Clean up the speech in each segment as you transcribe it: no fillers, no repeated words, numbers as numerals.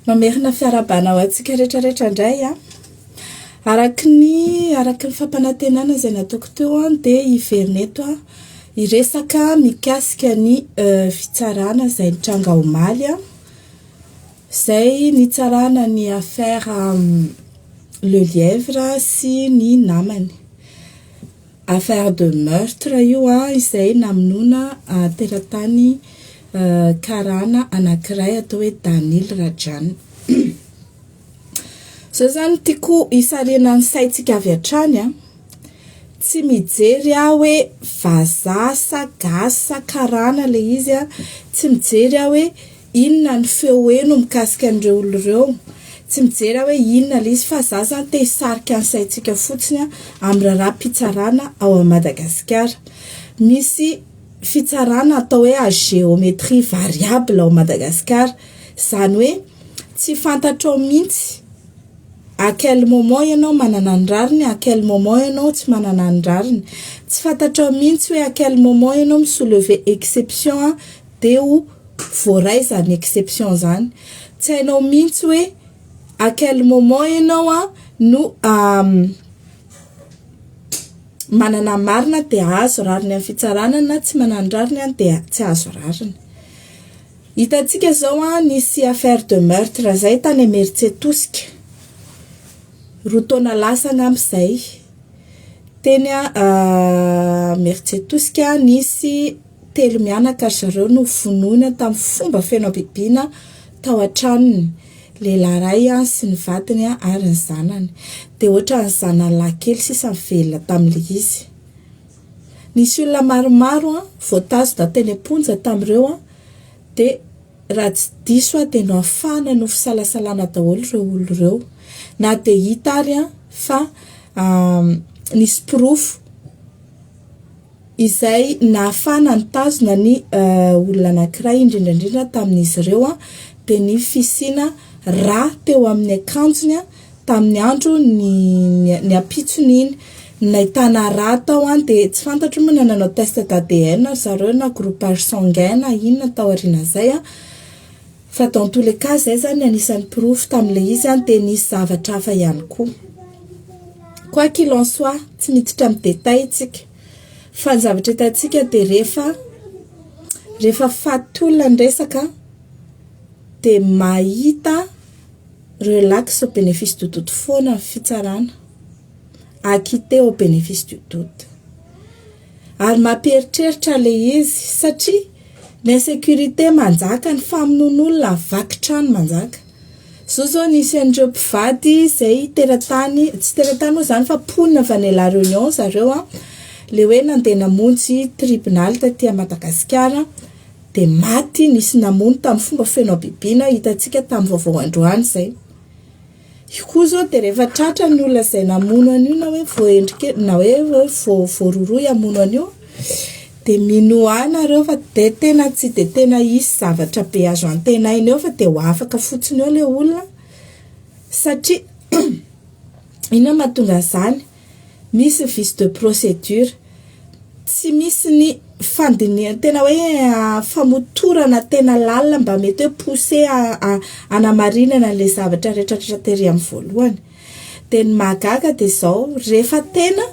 Mamerina fiarahabana ho antsika rehetra rehetra indray an. Araka ny araka ny fampanantenana izay nataoko teo an, dia hiverina eto aho hiresaka mikasika ny fitsarana izay nitranga omaly an, izay nitsarana ny affaire Le Lièvre sy ny namany. Affaire de meurtre io an, izay namonoana teratany karana anankiray atao hoe Danil Rajan. Izao izany no tiako hisarihana ny saintsika avy hatrany an, tsy mijery aho hoe vazaha sa gasy sa karana ilay izy an, tsy mijery aho hoe inona ny feo heno mikasika an'ireo olona ireo, tsy mijery aho hoe inona ilay izy fa za zany te hisarika ny saintsika fotsiny an amin'ny raharaham-pitsarana ao Madagasikara. Misy fitsarana atao hoe à géométrie variable ao Madagasikara, izany hoe tsy fantatrao mihitsy à quel moment ianao manana ny rariny, à quel moment ianao tsy manana ny rariny. Tsy fantatrao mihitsy hoe à quel moment ianao mi-soulever exception dia ho voaray izany exception izany. Tsy hainao mihitsy hoe à quel moment ianao no manana marina dia azo rariny amin'ny fitsarana na tsy manana rariny dia tsy azo rariny. Hitantsika izao an, nisy affaire de meurtre izay tany Imerintsiatosika, roa taona lasa angamba izay. Teny Imerintsiatosika nisy telo mianaka ry zareo novonoina tamin'ny fomba feno habibiana tao an-tranony. Lehilahy iray sy ny vadiny ary ny zanany. Dia ohatran'ny zanany lahy kely sisa no velona tamin'ilay izy. Nisy olona maromaro voatazona teny am-ponja tamin'ireo dia raha tsy diso aho dia noafahana noho fisalasalana daholo ireo olona ireo. Na dia hita ary fa nisy porofo izay nahafahana nitazona ny olona anankiray indrindra indrindra tamin'izy ireo dia ny fisiana rà teo amin'ny akanjony tamin'ny andro ny ny ampitson'iny. Nahitana rà tao an, dia tsy fantatro moa na nanao test d'ADN ry zareo na groupage sanguin na inona tao aorianan'izay an, fa dans tous les cas izay zany anisan'ny porofo tamin'ilay izy an, dia nisy zavatra hafa ihany koa. Quoi qu'il en soit, tsy miditra amin'ny détail tsika, fa ny zavatra hitantsika dia rehefa rehefa faty olona ny resaka dia mahita Relax au bénéfice du doute foana ny fitsarana, acquitté au bénéfice du doute. Ary mampieritreritra ilay izy satria ny insécurité manjaka, ny famonoan'olona, vaky trano manjaka. Zao zao nisy an'ireo mpivady izay teratany, tsy teratany moa izany fa mponina avy any La Réunion zareo an, ilay hoe nandeha namonjy tribonaly taty Madagasikara, dia maty nisy namono tamin'ny fomba feno habibiana hitantsika tamin'ny vaovao androany izay. Io koa izao dia rehefa tratra ny olona izay namono an'io na hoe voaendrika na hoe voarohirohy hamono an'io dia minoa ahy nareo fa dia tena tsy dia tena hisy zavatra be azo antenaina eo fa dia ho afaka fotsiny eo ilay olona satria inona no mahatonga an'izany? Misy ny vice de procédure, tsy misy ny fandinihana tena hoe famotorana tena lalina mba mety hoe poussé hanamarinana an'ilay zavatra rehetra rehetra tery amin'ny voalohany. Dia ny mahagaga dia izao, rehefa tena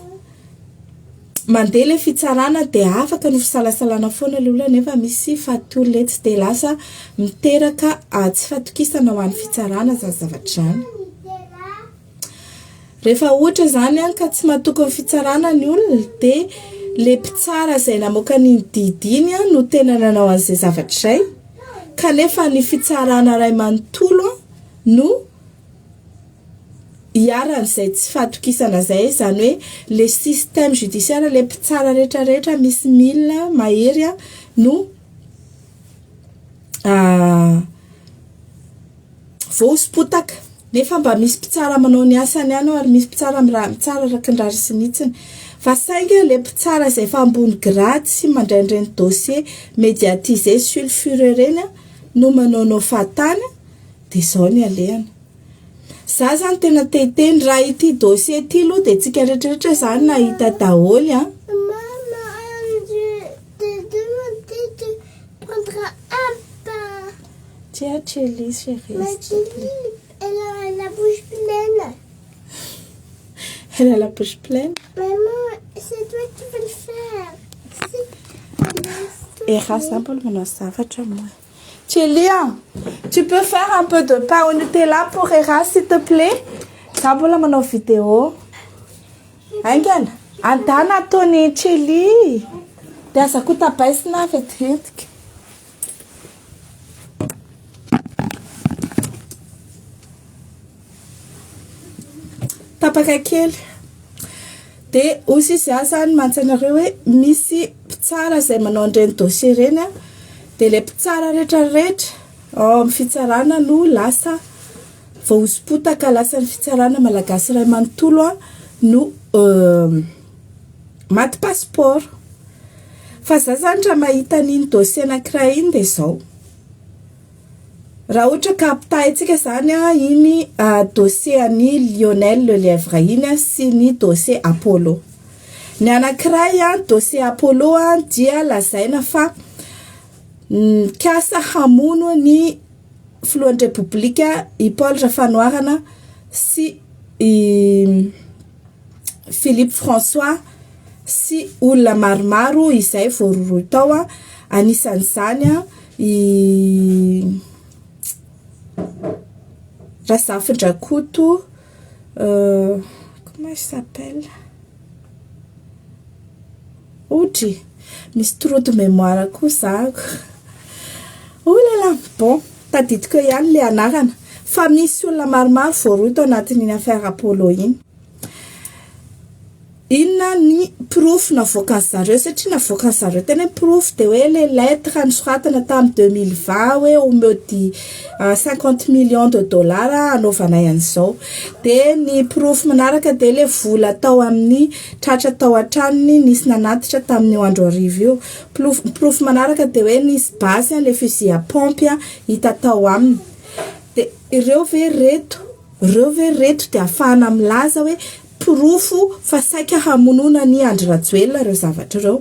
mandeha ilay fitsarana dia afaka ny ho fisalasalana foana ilay olona nefa misy faty olona etsy dia lasa miteraka tsy fatokisana ho an'ny fitsarana izany zavatra izany. Rehefa ohatra izany an ka tsy matoky ny fitsarana ny olona dia le mpitsara izay namoaka an'iny didy iny an no tena nanao an'izay zavatra izay kanefa ny fitsarana iray manontolo an no iharan'izay tsy fahatokisana izay, izany hoe le système judiciaire, le mpitsara rehetra rehetra misy mille mahery an no voahoso-potaka. Nefa mba misy mpitsara manao ny asany ihany ao ary misy mpitsara mitsara araka ny rariny sy ny hitsiny. Fa saingy ilay mpitsara izay efa ambony grade sy mandray an'ireny dossier médiatisé sulfureux ireny no manaonao fahatany dia izao ny alehany. Za zany tena te hiteny raha ity dossier ity aloha dia tsika rehetra rehetra zany nahita daholo an. Maman, je te demandé de prendre un pain. Tsia. Chélie, chérie. Ma Chélie, elle a la bouche pleine. Elle a la bouche pleine. Maman, c'est toi qui vas le faire. Era za mbola manao zavatra moa. Chélie, tu peux faire un peu de pain au Nutella pour Era, s'il te plaît? Za mbola manao vidéo. Haingana. Andana ataony Chélie. Dia aza koa tabaisina vetivetiky. Tapaka kely. Dia hoy izy aho zany mantsy anareo hoe misy mpitsara izay manao an'ireny dossier ireny an, dia ilay mpitsara rehetra rehetra ao amin'ny fitsarana no lasa voahoso-potaka, lasa ny fitsarana malagasy iray manontolo an no maty passeport. Fa za zany raha mahita an'iny dossier anankiray iny dia izao. Raha ohatra ka ampitahaintsika izany iny dossier an'i Lionel Lelièvre iny sy ny dossier Apollo. Ny anankiray dossier Apollo dia lazaina fa nikasa hamono ny filohan'ny Repoblika i Paul Rafanoharana sy i Philippe François sy olona maromaro izay voarohirohy tao, anisan'izany i Razafindrakoto, comment il s'appelle? Otry, misy trou de mémoire koa zako. Oh là là, bon, tadidiko eo ihany ilay anarana, fa misy olona maromaro voarohirohy tao anatin'iny affaire Apollo iny. Inona ny porofo navoakan'ny zareo satria navoakan'ny zareo tena hoe porofo dia hoe ilay lettre nosoratana tamin'ny 2020 hoe omeo di 50 millions de dollars hanaovanay an'izao. Dia ny porofo manaraka dia ilay vola tao amin'ny tratra tao an-tranony nisy nanatitra tamin'io andro hariva io. Porofo manaraka dia hoe nisy basy ilay fusil à pompe hita tao aminy. Dia ireo ve reto, ireo ve reto dia ahafahana milaza hoe porofo fa saika hamonoana an'i Andry Rajoelina ireo zavatra ireo.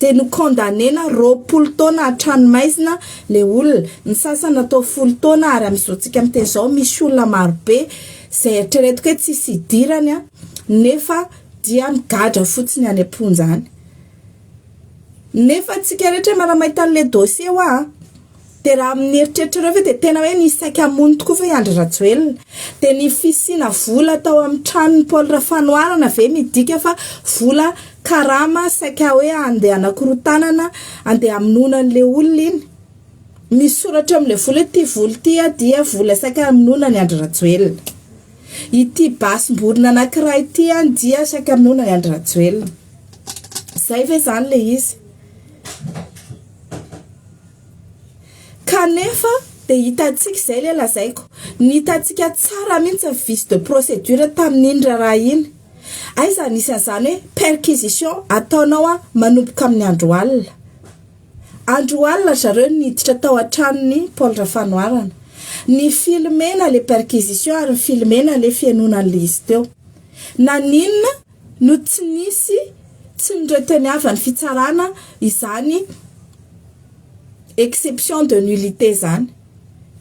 Dia nokondamnena 20 taona an-tranomaizina ilay olona. Ny sasany natao 10 taona ary amin'izao tsika miteny izao misy olona marobe izay eritreretiko hoe tsisy idirany nefa dia migadra fotsiny any am-ponja any. Nefa tsika rehetra miara-mahita an'ilay dossier hoa. Dia raha amin'ny eritreritrareo ve dia tena hoe nisy saika hamono tokoa ve i Andry Rajoelina? Dia ny fisiana vola tao amin'ny tranon'i Paul Rafanoharana ve midika fa vola karama saika hoe handeha hanakorontanana, handeha hamonoana an'ilay olona iny? Misy soratra eo amin'ilay vola hoe ity vola ity dia vola saika hamonoana an'i Andry Rajoelina. Ity basim-borona anankiray ity dia saika hamonoana an'i Andry Rajoelina. Izay ve izany ilay izy? Kanefa dia hitantsika, izay ilay lazaiko, ny hitantsika tsara mihitsy ny vice de procédure tamin'iny raharaha iny. Aiza nisy an'izany hoe perquisition ataonao manomboka amin'ny andro alina. Andro alina ry zareo no niditra tao an-tranon'i Paul Rafanoharana. Ni-filmer-na ilay perquisition ary ni-filmer-na ilay fihainoana an'ilay izy teo. Naninona no tsy nisy tsy nireteniavan'ny fitsarana izany exception de nullité izany?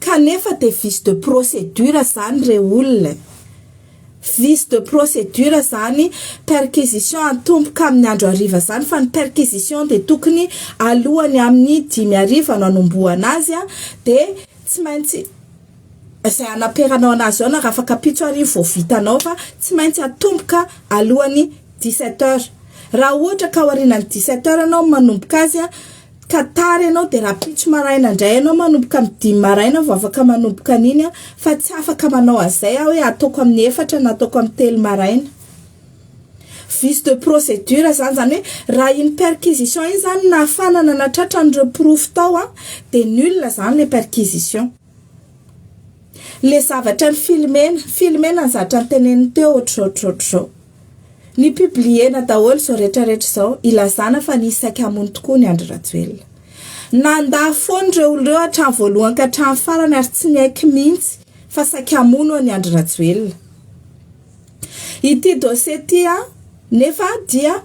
Kanefa dia vice de procédure izany re olona e! Vice de procédure izany perquisition atomboka amin'ny andro hariva izany fa ny perquisition dia tokony alohany amin'ny 5 hariva no anombohana azy dia tsy maintsy izay hanaperanao anazy ao na rafakapitso ary vao vitanao fa tsy maintsy atomboka alohan'ny 17 heures. Raha ohatra ka aorianan'ny 17 heures ianao manomboka azy ka tara ianao dia rahampitso maraina indray ianao manomboka amin'ny 5 maraina vao afaka manomboka an'iny fa tsy afaka manao an'izay aho hoe ataoko amin'ny 4 na ataoko amin'ny 3 maraina. Vice de procédure izany, izany hoe raha iny perquisition iny izany nahafahana nanatratra an'ireo porofo tao dia nul izany ilay perquisition. Ilay zavatra nifilmena, filmena ny zavatra noteneniny teo ohatr'izao ohatr'izao ohatr'izao. Ni-publier-na daholo izao rehetra rehetra izao ilazana fa nisy saika hamono tokoa ny Andry Rajoelina. Nandà foana ireo olona ireo hatramin'ny voalohany ka hatramin'ny farany ary tsy niaiky mihitsy fa saika hamono an'i Andry Rajoelina. Ity dossier ity nefa dia.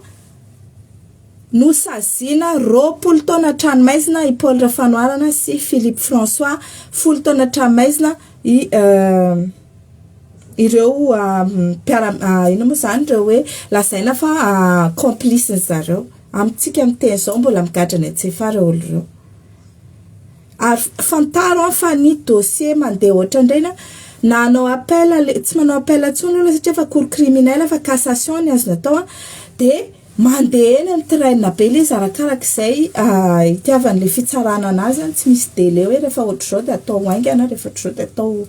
Nosaziana 20 taona an-tranomaizina i Paul Rafanoharana sy Philippe François, 10 taona an-tranomaizina i ireo mpiara inona moa izany ireo hoe lazaina fa complice-ny zareo. Amintsika miteny izao mbola migadra any an-tsefa ireo olona ireo. Ary fantaro an fa ny dossier mandeha ohatran'ireny an, na hanao appel le, tsy manao appel intsony aloha satria efa cour criminelle fa cassation ny azony atao an, dia mandeha eny mi-traine be ilay izy arakaraka izay itiavan'ilay fitsarana anazy an, tsy misy délai hoe rehefa ohatr'izao dia atao haingana, rehefa ohatr'izao dia atao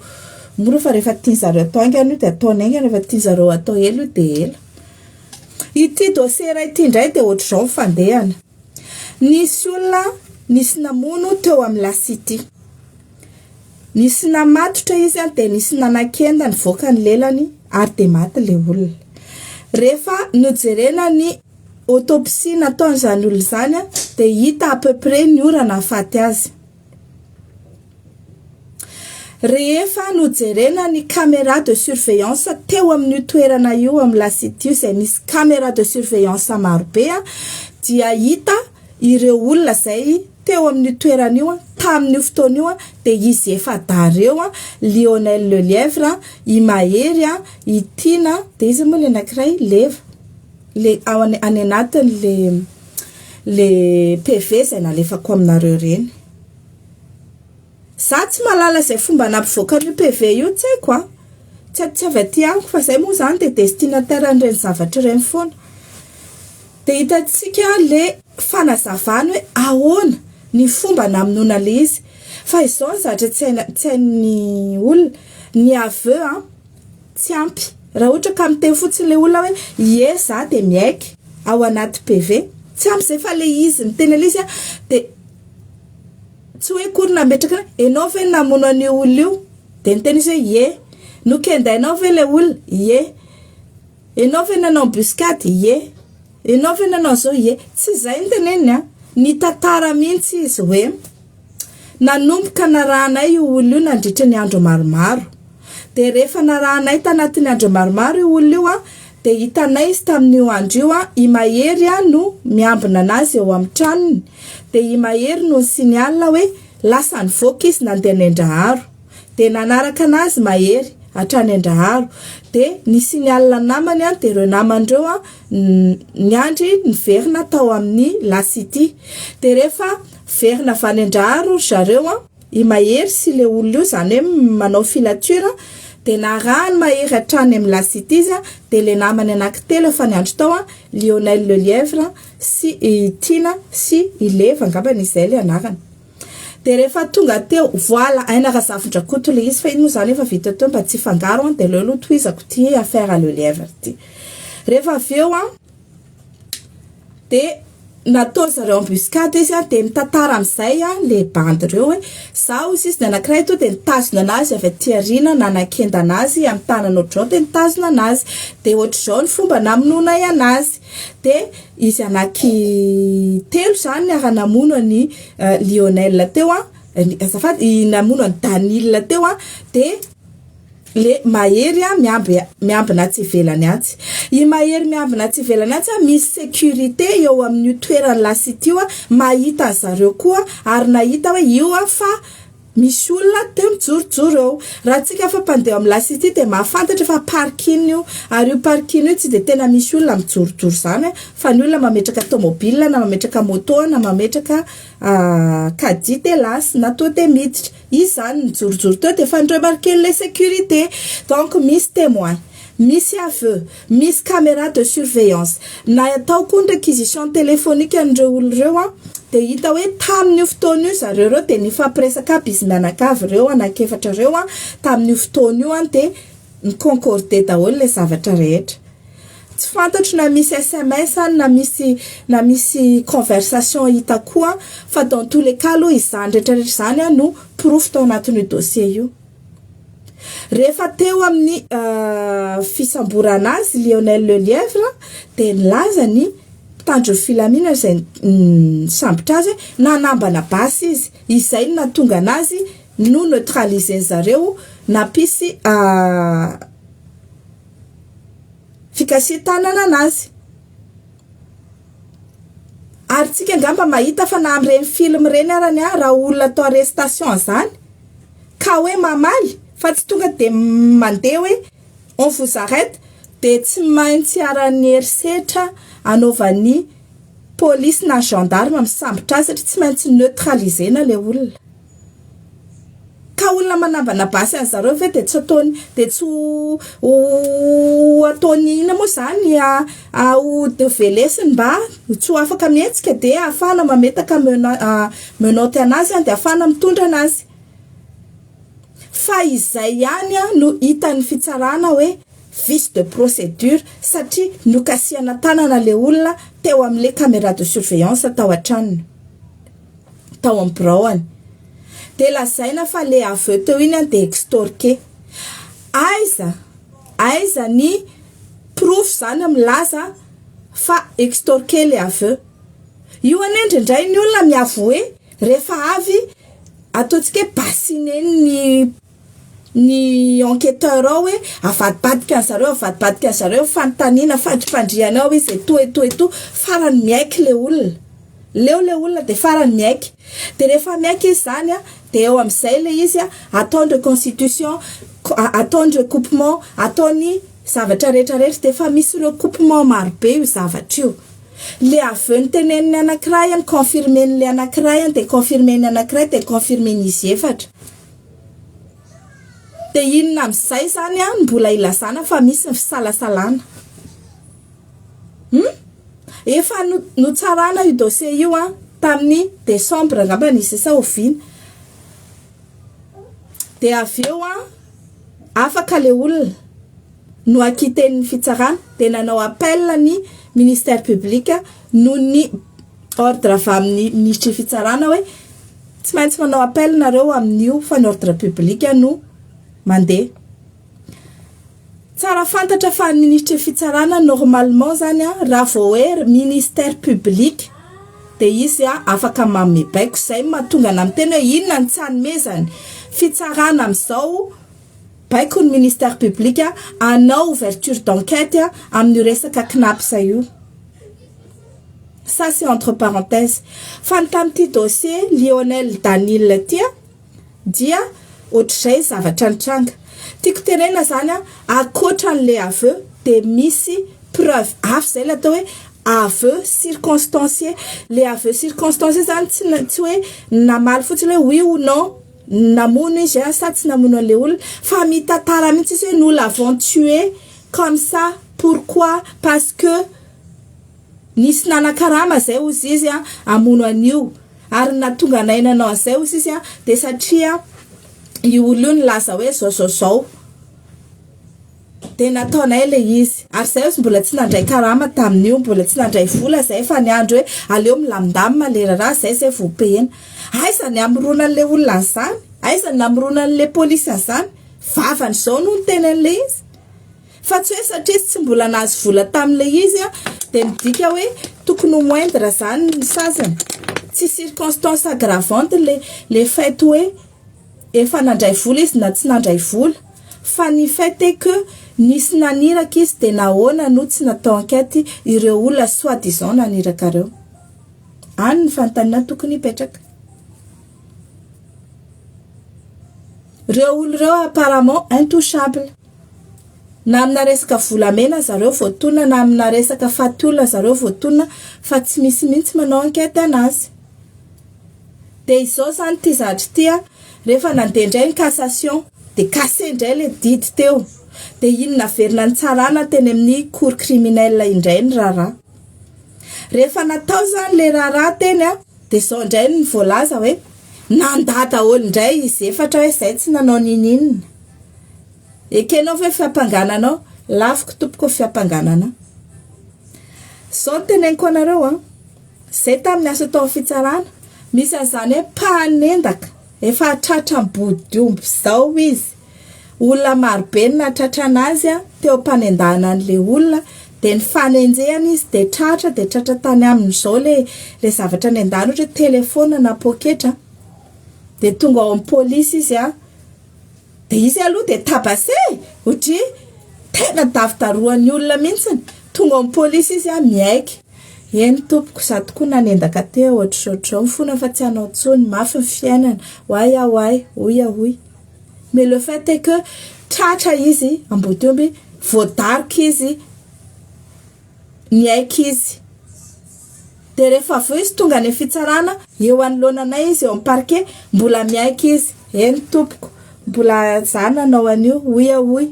mora fa rehefa tian'zareo atao haingana io dia ataony haingana, rehefa tian'zareo atao ela io dia ela. Ity dossier iray ity indray dia ohatr'izao ny fandehany. Nisy olona nisy namono teo amin'ny La City. Nisy namatotra izy dia nisy nanakenda nivoaka ny lelany ary dia maty ilay olona. Rehefa nojerena ny autopsie nataon'izany olona izany dia hita à peu près ny ora nahafaty azy. Rehefa nojerena ny caméra de surveillance teo amin'io toerana io amin'ny La City io izay misy caméra de surveillance marobe dia hita ireo olona izay teo amin'io toerana io tamin'io fotoana io dia izy efa-dahy ireo, Lionel Lelièvre, i Mahery, i Tiana, dia iza moa ilay anankiray? Leva, ilay ao any anatin'ilay ilay PV izay nalefako aminareo ireny. Za tsy mahalala izay fomba nampivoaka an'io PV io tsy haiko a! Tsy tsy avy aty amiko fa zay moa zany dia destinataire an'ireny zavatra ireny foana. Dia hitantsika le fanazavany hoe ahoana ny fomba namonoana le izy. Fa izao ny zavatra tsy haina tsy hain'ny olona, ny aveu an tsy ampy. Raha ohatra ka miteny fotsiny le olona hoe ie za dia miaiky ao anaty PV, tsy ampy zay fa le izy miteny an'ilay izy an dia Tsy hoe akory nametraka hoe enao ve no namono an'io olona io? Dia niteny izy hoe ie. Nokendainao ve ilay olona? Ie. Enao ve nanao embuscade? Ie. Enao ve nanao an'izao? Ie. Tsy izay no teneniny an. Nitantara mihitsy izy hoe nanomboka narahanay io olona io nandritra ny andro maromaro. Dia rehefa narahanay tanatin'ny andro maromaro io olona io an, Dia hitanay izy tamin'io andro io, i Mahery no miambina anazy eo amin'ny tranony, dia i Mahery no ni-signale hoe lasa nivoaka izy nandeha any Andraharo. Dia nanaraka anazy Mahery hatrany Andraharo. Dia ni-signale ny namany, dia ireo namany ireo niandry niverina tao amin'ny La City. Dia rehefa niverina avy any Andraharo ry zareo, I Mahery sy ilay olona io, izany hoe manao filature, dia narahan'i Mahery hatrany amin'ny La Cité izy, dia ilay namany anankitelo efa niandry tao, Lionel Lelièvre sy i Tiana sy i Leva angambany izay ilay anarany. Dia rehefa tonga teo, voilà, Aina Razafindrakoto ilay izy, fa iny moa izany efa vita teo mba tsy hifangaro, dia aleo aloha tohizako ity affaire Lelièvre ity. Rehefa avy eo an, Dia nataon zareo embuscade izy an, dia mitantara amin'izay an le bandy ireo hoe zaho hozy izy ny anankiray tonga dia nitazona anazy avy aty aoriana nanakenda anazy amin'ny tanana ohatr'izao dia nitazona anazy, dia ohatr'izao ny fomba namonoanay anazy, dia izy anaky telo izany niara namono an'i Lionel teo an, azafady namono an'i Danil teo an, dia. Le Mahery a miamby miambina atsy ivelany atsy. I Mahery miambina atsy ivelany atsy a misy sécurité eo amin'io toeran'i La Cité io a mahita an'zareo koa ary nahita hoe io a fa misy olona teo mijorojoro eo. Raha tsika fa mpandeha ao amin'ny La Cité dia mahafantatra fa parking io ary io parking io tsy dia tena misy olona mijorojoro zany a fa ny olona mametraka tomobile na mametraka moto na mametraka caddie dia lasa na to dia miditra. Izy izany nijorojoro teo dia efa ni-remarquer-n'ilay sécurité. Donc misy témoin, misy aveu, misy caméra de surveillance. Natao koa ny réquisition téléphonique an'ireo olona ireo an, dia hita hoe tamin'io fotoana io zareo ireo dia nifampiresaka aby izy mianakavy ireo anankiefatra ireo an, tamin'io fotoana io an dia ni-concorder daholo ilay zavatra rehetra. Tsy fantatro na misy sms any na misy na misy conversation hita koa fa dans tous les cas aloha izany rehetra rehetra izany an no porofo tao anatin'io dossier io. Rehefa teo amin'ny fisamborana azy Lionel Lelièvre dia nilaza ny mpitandro ny filaminana izay nisambotra azy hoe nanambana basy izy, izay no nahatonga anazy no neutraliser-ny zareo nampisy fikasihan-tanana anazy. Ary tsika angamba mahita fa na amin'ireny film ireny arany a, raha olona atao arrestation zany ka hoe mamaly fa tsy tonga de mandeha hoe on vous arrête, de tsy maintsy haran'ny herisetra anaovan'ny polisy na gendarme misambotra azy, satria tsy maintsy neutralisena le olona. Ka olona manambana basy any zareo ve de tsy ataony, de tsy ho ataony inona moa zany, ho velesiny mba tsy ho afaka mihetsika, de ahafahana mametaka menotte anazy, de ahafahana mitondra anazy. Fa izay ihany no hitan'ny fitsarana hoe vice de procédure, satria nokasihana tanana le olona teo amin'le caméra de surveillance tao an-tranony, tao amin'ny biraoany. De lazaina fa le aveu teo iny de extorqué. Aiza aiza ny preuve zany milaza fa extorqué le aveu io? Ane indraindray ny olona miavouer rehefa avy ataontsika hoe bassiner ny enquêteur ao, hoe avadibadika an'zareo, avadibadika an'zareo fanontaniana, fandripandriana ao izy, eto eto eto, farany miaiky le olona, leo le olona, de farany miaiky. De rehefa miaiky izy zany a, de eo am'izay le izy a ataony reconstitution, ataony recoupement, ataony zavatra rehetrarehetra. De efa misy recoupement marobe io zavatra io. Le aveu nyteneniny anankiray any, confirmen'le anankiray any, de confirmen'ny anankiray, de confirmen'izy efatra. De inona am'izay zany a mbola ilazana fa misy ny fisalasalana? Efa notsarana io dossier io a tamin'ny décembre angamba nisy sa oviana. De avy eo a afaka le olona, no acquitté-n'ny fitsarana, de nanao appel ny ministère public noho ny ordre avy amin'ny ministre fitsarana hoe tsy maintsy manao appel nareo amin'io, fa ny ordre public no mandeha. Tsara fantatra fa ny ministre fitsarana normalement zany a, raha vao hoe ministère public de izy a afaka manome baiko. Zay mahatonga ana miteny hoe inona ny tsy anomezany fitsarana am'izao baiko ny ministère public anao ouverture d'enquête amin'io resaka CNaPS io. Ça, c'est entre parenthèses. Fa ny tamin'ity dossier Lionel Danil ty a dia ohatr'izay zavatra nitranga. Tiako tenena zany a, akoatra an'le aveu de misy preuve hafa, zay le atao hoe aveu circonstancié. Le aveu circonstancié zany tsy hoe namaly fotsiny hoe oui ou non, namono izy a sa tsy namono an'le olona, fa mitantara mihitsy izy hoe nous l'avons tué comme ça. Pourquoi? Parce que nisy nanakarama zay ozy izy a amono an'io, ary natonga anay nanao an'izay ozy izy a de satria io olo io nilaza hoe zao zao zao, de nataonay le izy. Ary zay ozy mbola tsy nandray karama tamin'io, mbola tsy nandray vola zay, fa ny andro hoe aleo milamindamina le raharaha zay, zay vao payena. Aiza ny amoronan'le olona an'izany? Aiza ny amoronan'le polisy an'izany? Vavany zao no niteny an'le izy, fa tsy hoe satria izy tsy mbola nahazo vola tamin'le izy a de midika hoe tokony ho moindre zany ny saziny. Tsy circonstance aggravante le fait hoe efa nandray vola izy na tsy nandray vola, fa ny fait est que nisy naniraka izy. De nahoana no tsy natao enquête ireo olona soi-disant naniraka reo? Any ny fanontaniana tokony hipetraka. Reo olo reo apparemment intouchable, na amina resaka volamena zareo voatonona, na amina resaka faty olona zareo voatonona, fa tsy misy mihitsy manao enquête anazy. De izao zany ty zavatra ty a, rehefa nandeha indray ny cassation de cassé indray le didy teo, de iny naverina ny tsarana teny amin'ny cour criminelle indray ny raharaha. Rehefa natao zany le raharaha teny a, de zao indray ny voalaza hoe nanda daholo indray izy efatra hoe zay tsy nanao nininona. Ekenao ve fiampangananao? Laviko tompoko fiampanganana. Zao no teneniko anareo a, zay tamin'ny asa tao amin'ny fitsarana, misy an'izany hoe mpanendaka efa tratra ambodiomby zao izy, olona marobe no nahatratra anazy a teo am-panendahana an'le olona, de nifanenjehana izy, de tratra, de tratra tany aminy zao le zavatra nendahana, ohatra hoe telefona na poketra. De tonga ao amin'ny polisy izy a, de izy aloha de tabassé ohatry tena davidaroan'ny olona mihitsiny. Tonga ao amin'ny polisy izy a, miaiky. Eny tompoko, za tokoa nanendaka teo, ohatr'izao ohatr'izao, mifona fa tsy hanao intsony, mafy ny fiainana, oay ah oay, hoy ah hoy. Mais le fait est que tratra izy ambodiomby, voadaroka izy, niaiky izy. Dia rehefa avy eo izy tonga any amin'ny fitsarana, eo anoloana anay izy eo amin'ny parquet, mbola miaiky izy, eny tompoko, mbola za nanao an'io, hoy ah hoy.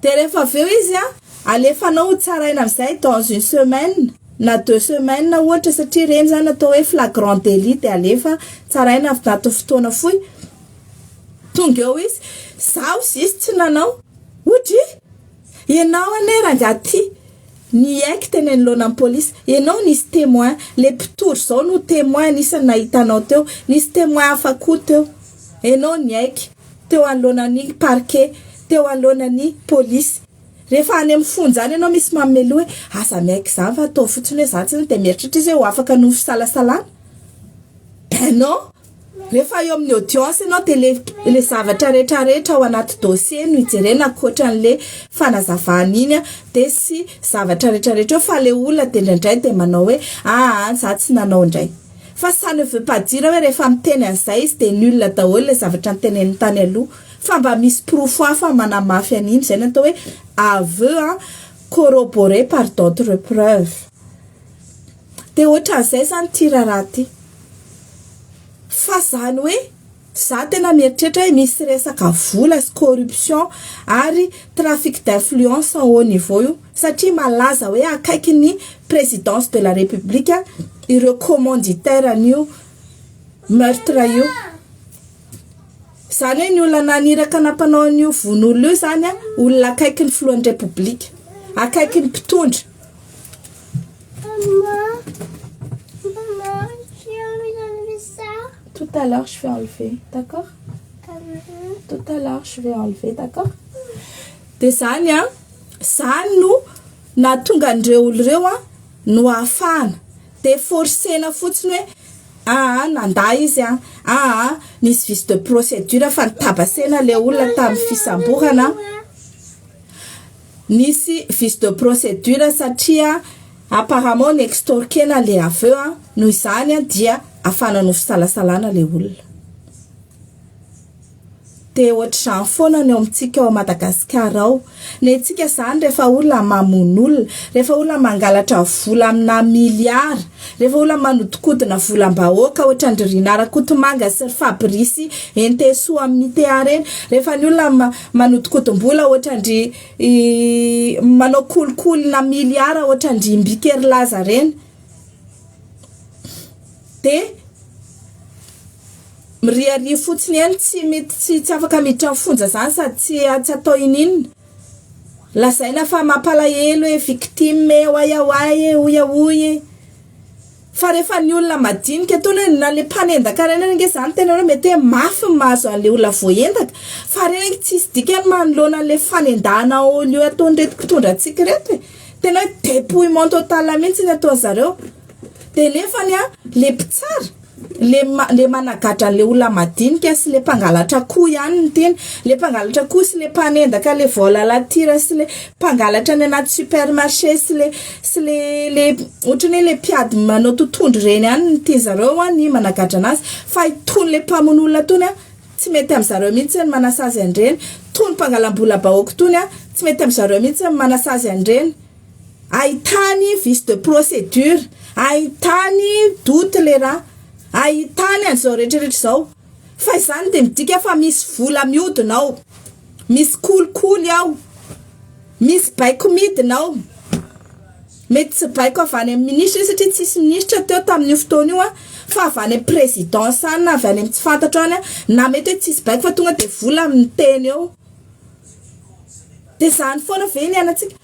Dia rehefa avy eo izy an, alefanao ho tsaraina amin'izay dans une semaine na deux semaines ohatra satria ireny izany atao hoe flagrant délit dia alefa tsaraina anatin'ny fotoana fohy. Tonga eo izy, zaho izy tsy nanao. Odry! Ianao anie rangahy ty niaiky teny anoloana ny polisy, ianao nisy témoin, le mpitory izao no témoin anisan'ny nahita anao teo, nisy témoin hafa koa teo, ianao niaiky teo anoloanan'ny parquet, teo anoloanan'ny polisy. Rehefa any amin'ny fonja any ianao misy manome loha hoe aza miaiky izany fa ataovy fotsiny hoe za tsy dia mieritreritra izy hoe ho afaka noho fisalasalana. Ben non! Rehefa eo amin'ny audience ianao dia le le zavatra rehetra rehetra ao anaty dossier no ijerena ankoatran'le fanazavana iny a dia sy zavatra rehetra rehetra eo fa le olona dia indraindray dia manao hoe aa za tsy nanao indray fa ça ne veut pas dire hoe rehefa miteny an'izay izy dia nul daholo le zavatra noteneniny tany aloha fa mba misy porofo hafa manamafy an'iny izay no atao hoe aveu a corroboré par d'autres preuves dia ohatran'izay izany ity raharaha ity. Fa zany hoe za tena mieritreritra hoe misy resaka vola sy corruption ary trafic d'influence en haut niveau io satria malaza hoe akaiky ny présidence de la république ireo commanditaire an'io meurtre io. Zany hoe ny olona naniraka nampanao an'io vono olona io zany an, olona akaiky ny filohan'ny république, akaiky ny mpitondra. Maman, maman, j'ai envie d'enlever ça. Tout à l'heure je vais enlever, d'accord? Tout à l'heure je vais enlever, d'accord? Dia zany an, zany no nahatonga an'ireo olo ireo an no ahafahana. Dia forcena fotsiny hoe aa nandà izy an, aa nisy vice de procédure fa nitabasena le olona tamin'ny fisamborana. Nisy vice de procédure satria apparemment ni-extorquer-na le aveu an, noho izany an dia afahana noho fisalasalana le olona. Dia ohatr'izany foana ny ao amintsika ao Madagasikara ao. Ny antsika izany rehefa olona mamono olona, rehefa olona mangalatra vola amina miliara, rehefa olona manodikodina volam-bahoaka ohatran-dry Rinah Rakotomanga sy ry Fabrice Entesoa amin'ny ITA ireny, rehefa ny olona manodikodim-bola ohatran-dry manao kolikoly-na miliara ohatran-dry Imbiky Herilaza ireny, dia miriaria fotsiny eny, tsy mety tsy tsy afaka miditra amin'ny fonja izany sady tsy tsy atao ininona. Lazaina fa mampalahelo e, victime e, oay oay e, hoy hoy e. Fa rehefa ny olona madinika tony hoe na le mpanendaka ireny ange izany tena hoe mety hoe mafy ny mahazo an'le olona voaendaka fa ireny ange tsisy dikany manoloana an'le fanendahana au lieu ataon'ireto mpitondra antsika ireto e. Tena hoe dépouillement total mihitsy ny ataon'zareo. Dia nefany an, le mpitsara Le le managadra an'le olona madinika sy le mpangalatra akoho ihany ny tena. Le mpangalatra akoho sy le mpanendaka le vol à la tire sy le mpangalatra any anaty supermarché sy le sy le le ohatran'ny hoe le mpiady manao totohondry ireny ihany ny tian'zareo an ny managadra anazy fa itony le mpamono olona itony an tsy mety amin'zareo mihitsy ny manasazy an'ireny. Itony mpangalam-bolam-bahoaka itony an tsy mety amin'zareo mihitsy ny manasazy an'ireny. Ahitany vice de procédure, ahitany doute le raha, ahitany an'izao rehetra rehetra izao. Fa izany dia midika fa misy vola mihodina ao, misy kolikoly ao, misy baiko midina ao. Mety tsy baiko avy any amin'ny ministra io satria tsisy ministra teo tamin'io fotoana io an, fa avy any amin'ny présidence any na avy any amin'ny tsy fantatro any an, na mety hoe tsisy baiko fa tonga dia vola miteny eo. Dia izany foana ve ny anantsika?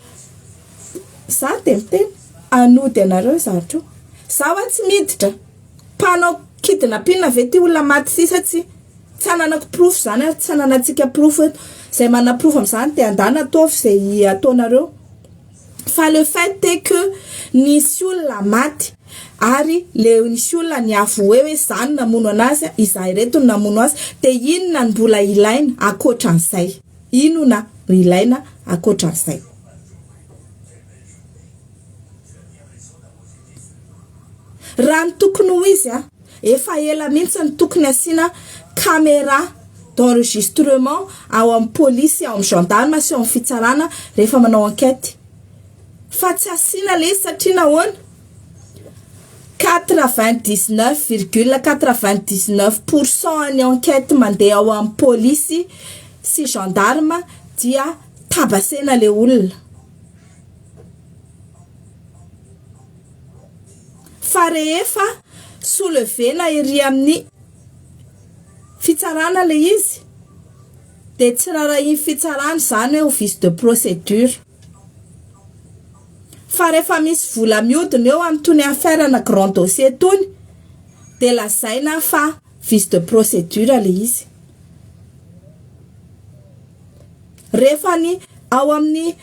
Za dia miteny hanody anareo izaho ko. Za hoa tsy miditra. Mpanao kidnapping ve ty olona maty ity sa tsia? Tsy ananako porofo izany ary tsy ananantsika porofo eto. Izay manana porofo amin'izany dia andana ataovy izay ataonareo. Fa le fait est que nisy olona maty ary le nisy olona niavouer hoe za no namono anazy, izaho ireto no namono azy, dia inona no mbola ilaina ankoatran'izay? Inona no ilaina ankoatran'izay? Raha ny tokony ho izy a, efa ela mihitsy no tokony asiana caméra d'enregistrement ao amin'ny polisy, ao amin'ny gendarme sy ao amin'ny fitsarana rehefa manao enquête. Fa tsy asiana le izy satria nahoana? 99,99 pour cent an'ny enquête mandeha ao amin'ny polisy sy gendarme dia tabasena le olona. Fa rehefa soulever-na ery amin'ny fitsarana le izy dia tsy rarahian'ny fitsarana izany hoe ho vice de procédure. Fa rehefa misy vola mihodina eo amin'itony affaire na grand dossier itony dia lazaina fa vice de procédure le izy. Rehefa ny ao amin'ny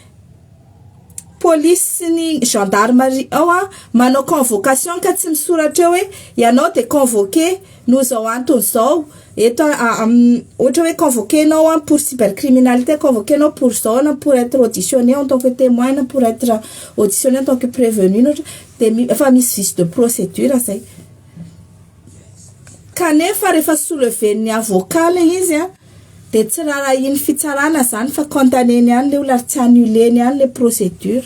polisy sy ny gendarmerie ao an, manao convocation ka tsy misoratra eo hoe ianao dia convoqué noho izao antony izao, eto ohatra hoe convoqué ianao an pour cybercriminalité, convoqué ianao pour izao na pour être auditionné en tant que témoin na pour être auditionné en tant que prévenu na ohatra dia efa misy vice de procédure zay. Kanefa rehefa soulever-n'ny avocat ilay izy an, dia tsy rarahian'ny fitsarana izany fa condamner-ny ihany ilay olona ary tsy annuler-ny ihany ilay procédure.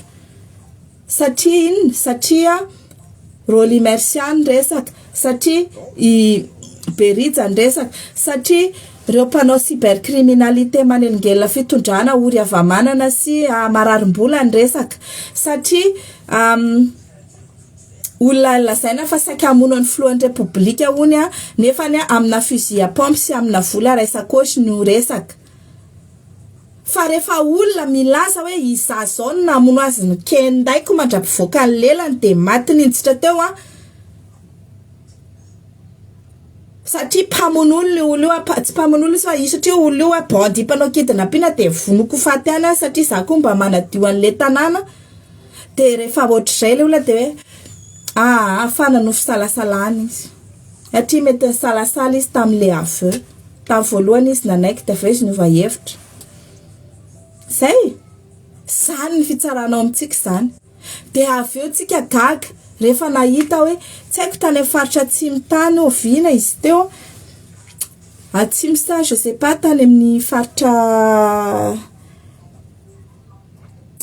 Satria inona? Satria Rolly Mercia ny resaka, satria i Berija ny resaka, satria ireo mpanao cybercriminalité manelingelina fitondrana ory hava-manana sy mararim-bola ny resaka, satria Olona lazaina fa saika hamono ny filohan'ny repoblika hono a, nefany amina fusil à pompe sy amina vola iray sakaosy no resaka. Fa rehefa olona milaza hoe izaho izao no namono azy nokendaiko mandra-pivoaka ny lelany dia maty ninjitra teo an, satria mpamono olona io olona io an, tsy mpamono olona izy fa satria io olona io an bandit mpanao kidnapping dia vonoiko ho faty ihany aho satria izaho koa mba manadio an'ilay tanàna. Dia rehefa ohatr'izay ilay olona dia hoe aa fa nanao fisalasalana izy. Satria mety nisalasala izy tamin'ilay aveu. Tamin'ny voalohany izy nanaiky dia avy eo izy niova hevitra. Izay! Izany ny fitsarana ao amintsika izany. Dia avy eo tsika gaga rehefa nahita hoe tsy haiko tany amin'ny faritra atsimo tany oviana izy teo, atsimo sa je sais pas tany amin'ny faritra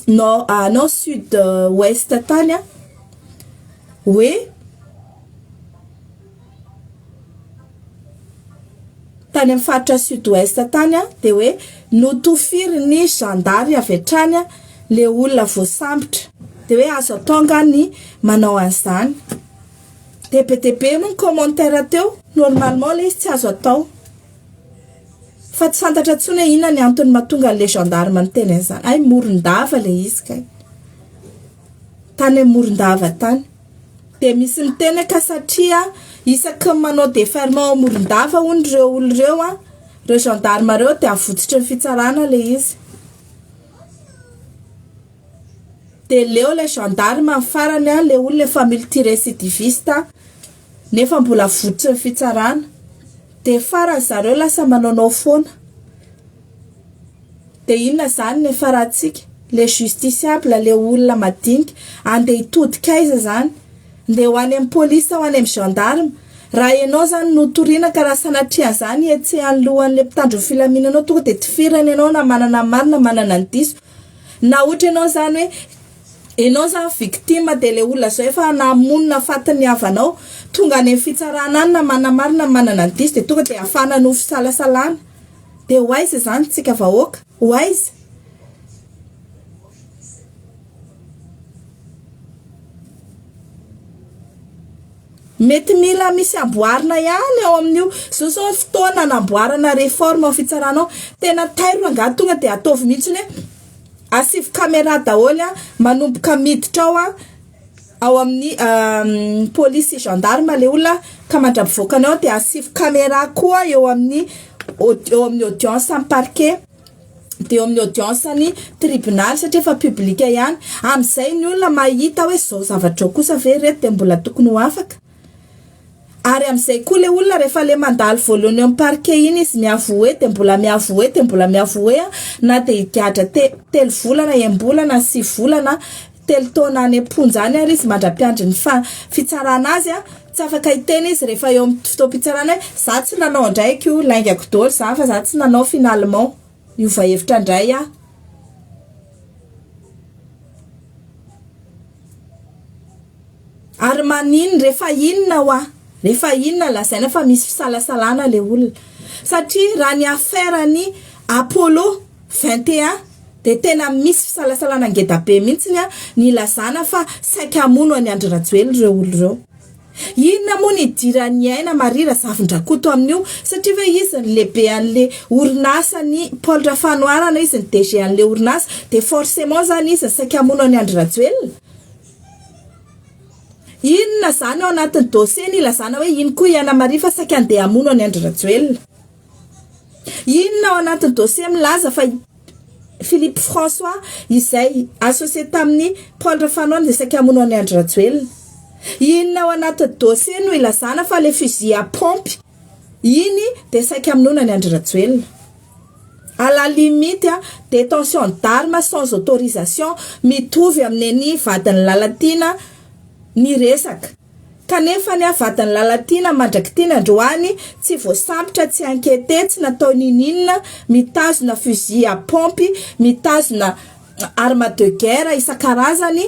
nord non sud ouest tany an, hoe tany amin'ny faritra sud ouest tany an, dia hoe notofirin'ny zandary avy hatrany an le olona voasambotra, dia hoe azo atao angaha ny manao an'izany, dia be dia be moa ny commentaire teo, normalement le izy tsy azo atao. Fa tsy fantatra intsony hoe inona ny antony mahatonga an'ilay gendarme niteny an'izany. Hay Morondava ilay izy kay. Tany amin'ny Morondava tany. Dia misy miteny hoe ka satria isaky ny manao déferment ao Morondava hono ireo olona ireo an, ireo gendarme ireo dia avotsotry ny fitsarana ilay izy. Dia leo ilay gendarme amin'ny farany an, ilay olona efa multirécidiviste nefa mbola avotsotry ny fitsarana. Dia farany zareo lasa manaonao foana. Dia inona izany ny hiafarantsika? Le justiciable, le olona madinika, andeha hitodika aiza izany? Ndeha ho any amin'ny police sa ho any amin'ny gendarme? Raha ianao izany no toriana ka raha sanatria an'izany hihetsehan'ny lohan'le mpitandro ny filaminana ao tonga dia tifirana ianao na manana ny marina na manana ny diso. Na ohatra ianao izany hoe Enao zany victime de le olona zao efa namono nafaty ny havanao, tonga any amin'ny fitsarana any na manamarina na manana ny diso de tonga de afahana noho fisalasalana, de ho aiza izany tsika vahoaka? Ho aiza? Mety mila misy amboarina ihany ao amin'io, zao zao ny fotoana anamboarana réforme ao fitsarana ao, tena tairo rangahy tonga de ataovy mihitsy hoe Asivo camera daholo a, manomboka miditra ao a, ao amin'ny police sy gendarme le olona ka mandra-pivoaka ny ao dia asivo camera koa eo amin'ny eo amin'ny audience amin'ny parquet dia eo amin'ny audience ny tribunal satria efa public ihany, amin'izay ny olona mahita hoe zao zavatra zao kosa ve reto dia mbola tokony ho afaka. Ary amin'izay koa le olona rehefa le mandalo voalohany eo amin'ny parquet iny izy mi-avouer dia mbola mi-avouer dia mbola mi-avouer an, na dia higadra te- telo volana, enim-bolana, sivy volana, telo taona any am-ponja any ary izy mandra-piandry ny fa- fitsarana azy an, Tsy afaka hiteny izy rehefa eo amin'ny fotoam-pitsarana hoe za tsy nanao ndraiky io, laingako daholo zany fa za tsy nanao finalement. Hiova hevitra indray aho. Ary maninn rehefa inona hoa? Rehefa inona lazaina fa misy fisalasalana le olona? Satria raha ny affaire ny Apollo 21 dia tena misy fisalasalana ngeda be mihitsiny ny ilazana fa saika hamono an'i Andry Rajoelina ireo olona ireo. Inona moa ny idiran'i Aina Marie Razafindrakoto amin'io? Satria ve izy ny lehibe an'le orinasa ny Paul Rafanoharana, izy ny DG an'le orinasa dia forcément zany izy ny saika hamono an'i Andry Rajoelina? Inona izany ao anatin'ny dossier ny ilazana hoe iny koa i Aina Marie fa saika handeha hamono an'i Andry Rajoelina? Inona ao anatin'ny dossier milaza fa i Philippe François izay associé tamin'i Paul Rafanohana dia saika hamono an'i Andry Rajoelina? Inona ao anatin'ny dossier no ilazana fa le fusil à pompe iny dia saika hamonoana an'i Andry Rajoelina? À la limite détention d'armes sans autorisation mitovy amin'ny an'i vadin'i Lalatiana ny resaka. Kanefa ny vadin'i Lalatiana mandrak'ity ny androany tsy voasambotra, tsy enquêter, tsy natao ninoninona, mitazona fusil à pompe, mitazona arme de guerre isan-karazany,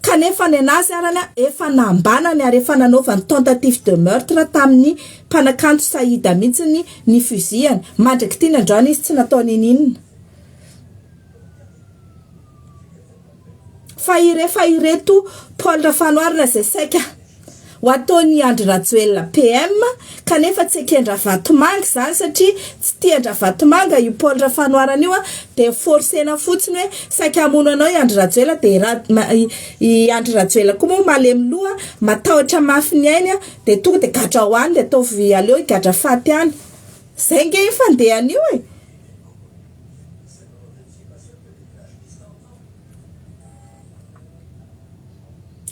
Kanefa ny anazy arany efa nambanany ary efa nanaovany tentative de meurtre tamin'ny mpanakanto Saïda mihitsy ny fusil-ny. Mandrak'ity ny androany izy tsy natao ninininona. Fa irefa ireto Paul Rafanoharana izay saika ho ataon'i Andry Rajoelina PM kanefa tsy eken-dRavatomanga izany satria tsy tian-dRavatomanga io Paul Rafanoharana io dia forcena fotsiny hoe saika hamono anao i Andry Rajoelina dia i Andry Rajoelina koa moa malemy loha matahotra mafy ny ainy dia tonga dia gadrao any dia ataovy aleo higadra faty any izay nge io fandehany io e!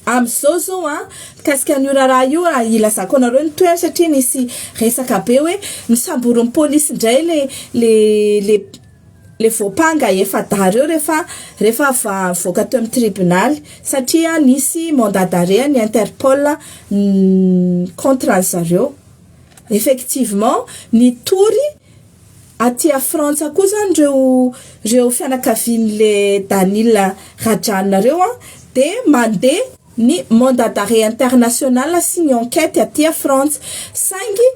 Amin'izao izao an, mikasika an'io raharaha io raha ilazako anareo ny tohiny satria nisy resaka be hoe nosamborin'ny polisy indray le le le le voampanga efa-dahy ireo rehefa rehefa avoaka teo amin'ny tribonaly satria nisy mandat d'arrêt an'ny Interpol contre an-dry zareo. Effectivement nitory Aty a Frantsa koa zany reo reo fianakavian'le Danil Rajan reo an de mandeha ny mandat d'arrêt international sy ny enquête aty a Frantsa saingy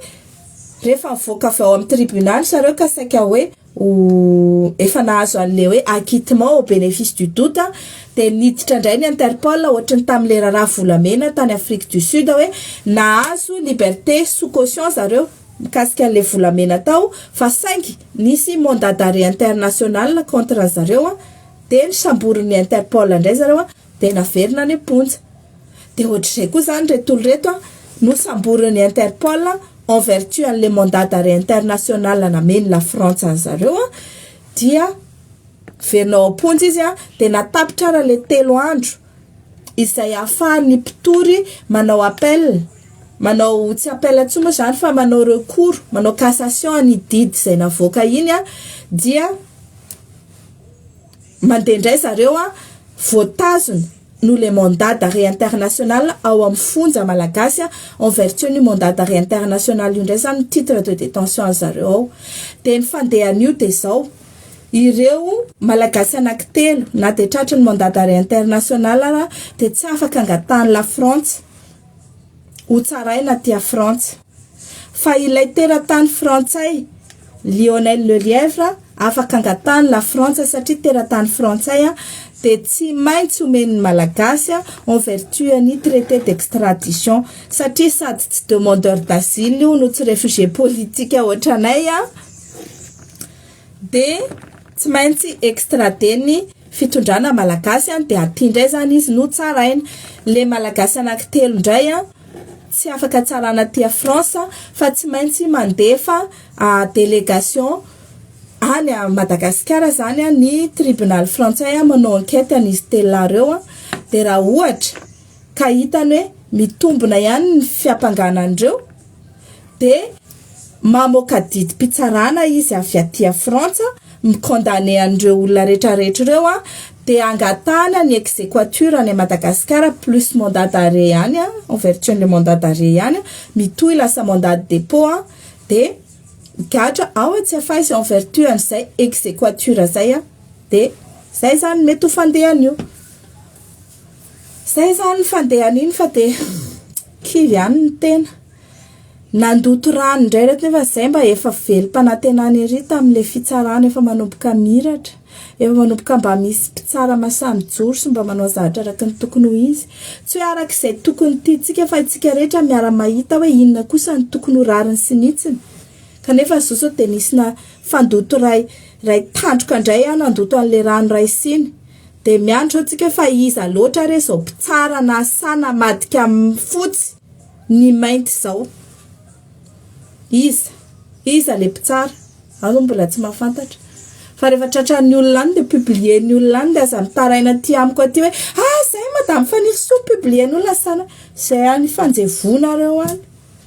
rehefa mivoaka avy ao amin'ny tribunal zareo ka saika hoe ho efa nahazo an'le hoe acquittement au bénéfice du doute de niditra indray ny Interpol ohatry ny tamin'le raharaha volamena tany Afrique du Sud hoe nahazo liberté sous caution zareo mikasika an'ilay volamena tao fa saingy nisy mandat d'arrêt international contre an zareo an, dia nosamborin'ny Interpol indray zareo an, dia naverina any am-ponja. Dia ohatr'izay koa izany ireto olona ireto an, nosamborin'ny Interpol en vertu an'ilay mandat d'arrêt international namen'i la Frantsa an'zareo an, dia miverina ao am-ponja izy an, dia natapitra ary ilay telo andro izay ahafahan'ny mpitory manao appel, manao tsy appel intsony moa izany fa manao recours, manao cassation an'iny didy izay navoaka iny an, dia mandeha indray zareo an, voatazona noho le mandat d'arrêt international ao amin'ny fonja malagasy an, en vertu an'io mandat d'arrêt international io indray izany ny titre de détention an'zareo ao. Dia ny fandehan'io dia izao. Ireo Malagasy anankitelo na dia tratry ny mandat d'arrêt international ara dia tsy afaka angatahan'i La Frantsa ho tsaraina aty Frantsa. Fa ilay teratany frantsay Lionel Lelièvre afaka angatahan'i La Frantsa satria teratany frantsay dia tsy maintsy omen'ny Malagasy en vertu an'ny traité d'extradition satria sady tsy demandeur d'asile io no tsy réfugié politique ohatranay. Dia tsy maintsy extrader ny fitondrana malagasy an, dia aty indray zany izy no tsaraina. Le malagasy anaky telo indray an, tsy afaka tsarana aty France fa tsy maintsy mandefa délégation any Madagasikara zany an ny tribunal frantsay an manao enquête an'izy telo lahy reo an, dia raha ohatra ka hitany hoe mitombina ihany ny fiampangana an'ireo dia mamoaka didim-pitsarana izy avy aty Frantsa mi-condamner an'ireo olona rehetra rehetra ireo an, dia. Dia angatahana ny exequatur any Madagasikara plus mandat d'arrêt ihany an, en vertu an'ilay mandat d'arrêt ihany an, mitohy lasa mandat de dépôt an, dia migadra ao Tsiafahy izy en vertu an'izay exequatur zay an, dia zay zany mety ho fandehan'io. Zay zany ny fandehan'iny fa dia kivy ihany ny tena. Nandoto rano indray ireto nefa zay mba efa velom-panantenana ery tamin'ilay fitsarana efa manomboka mihiratra, efa manomboka mba misy mpitsara masahy mijoro sy mba manao zavatra araka ny tokony ho izy. Tsy hoe araka izay tokony tiantsika fa isika rehetra miara-mahita hoe inona kosa no tokony ho rariny sy ny hitsiny. Kanefa zao sao dia nisy na fandoto ray ray tandroka indray aho nandoto an'ilay rano ray siny. Dia miandry zao tsika fa iza loatra re izao mpitsara nasahy namadika fotsy ny mainty izao. Iza? Iza le mpitsara? Aho aloha mbola tsy mahafantatra. Fa rehefa tratran'ny olona any dia publier-n'ny olona any dia aza mitaraina aty amiko aty hoe ah zay madame Fanirisoa publier-n'ny olona sana. Zay any ifanjevoanareo any.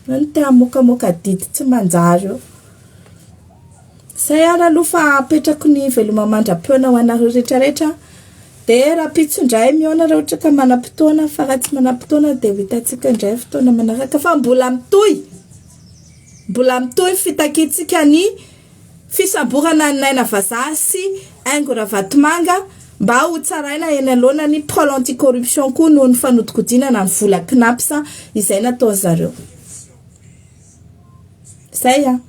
Nareo no te hamoakamoaka didy tsy manjary eo. Zay ary aloha fa apetrako ny veloma mandra-pihaona ho anareo rehetra rehetra. Dia rahampitso indray mihaona raha ohatra ka manam-potoana fa raha tsy manam-potoana dia ho hitantsika indray fotoana manaraka fa mbola mitohy. Mbola mitohy ny fitakiantsika ny fisamborana an'i Naina Vazaha sy Haingo Ravatomanga mba ho tsaraina eny anoloana ny pôle anti-corruption koa noho ny fanodikodinana ny vola CNaPS izay nataon'zareo. Zay an.